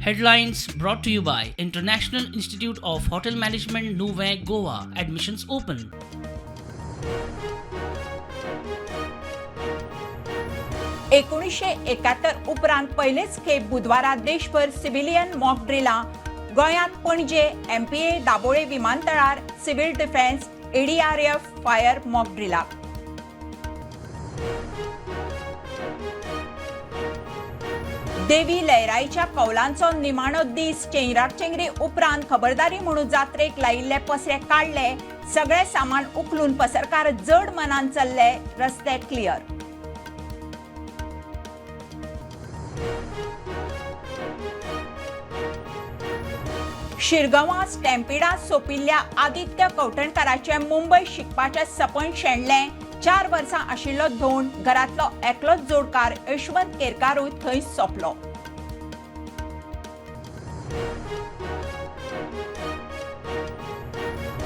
Headlines brought to you by International Institute of Hotel Management, Nuvem, Goa. Admissions open. 1971 उपरांत पयलेच खेप बुधवारा देशभर सिव्हिलियन मॉक ड्रिलां. गोंयांत पणजे एमपीए दाबोळे विमानतळार civil defence, ADRF, fire mock ड्रिलाक. देवी लयराईच्या कौलांचो निमाणो दीस. चेंगराक चेंगरी उपरांत खबरदारी म्हणून जात्रेक लायिल्ले पसरे काडले. सगळे सामान उखलून पसरकार जड मनान चल्ले. रस्ते क्लियर. शिरगांवां स्टॅम्पिडांत सोंपिल्ल्या आदित्य कवठणकाराचें मुंबय शिकपाचें सपन शेणलें. 4 वर्सां आशिल्लो धोंड, घरांतलो एकलोच जोडकार यशवंत केरकारूय थंय सोंपलो.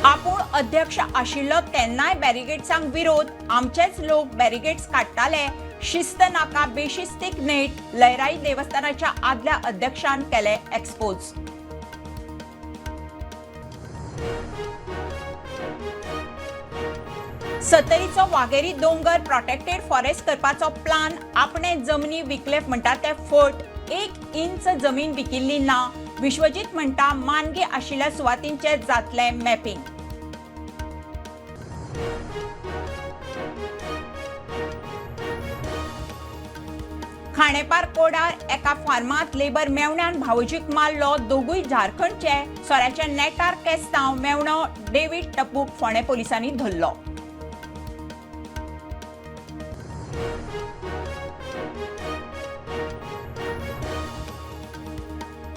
आपूण अध्यक्ष आशिल्लो तेन्नाय बॅरिगेट्सांक विरोध. आमचेच लोक बॅरिगेट्स काडटाले. शिस्त नाका, बेशिस्तीक नेट. लयराई देवस्थानाच्या आदल्या अध्यक्षान केले एक्सपोज. सत्तरीचो वाघेरी दोंगर प्रोटेक्टेड फॉरेस्ट करपाचो प्लान. आपणे जमनी विकले म्हणटा ते फट. 1 इंच जमीन विकिल्ली ना. विश्वजीत म्हणटा, मानगी आशिल्ल्या सुवातींचें जातलें मॅपिंग. खाणेपार कोडार एका फार्मांत लेबर मेवण्यान भावोजीक मारलो. दोगूय झारखंडचे. सोऱ्याच्या नेटार केस्तांव. मेवणो डेव्हिड टप्पूक फोंडें पोलिसांनी धरलो.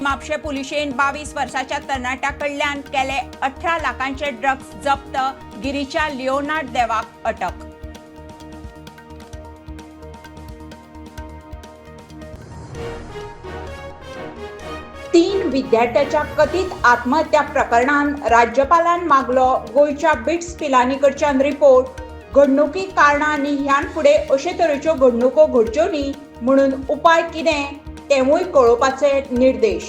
म्हापशें पुलिशेन 22 वर्साच्या तरणाट्या कडल्यान केले 18 लाखांचे ड्रग्ज जप्त. गिरीच्या लिओनार्ड देवाक अटक. तीन विद्यार्थ्याच्या कथित आत्महत्या प्रकरणान राज्यपालान मागलो गोंयच्या बिट्स पिलानी कडच्यान रिपोर्ट. घडणुकी कारणां आनी ह्यान फुडें अशे तरेच्यो घडणुको घडच्यो न्ही म्हणून उपाय कितें तेवूय कळोवपाचे निर्देश.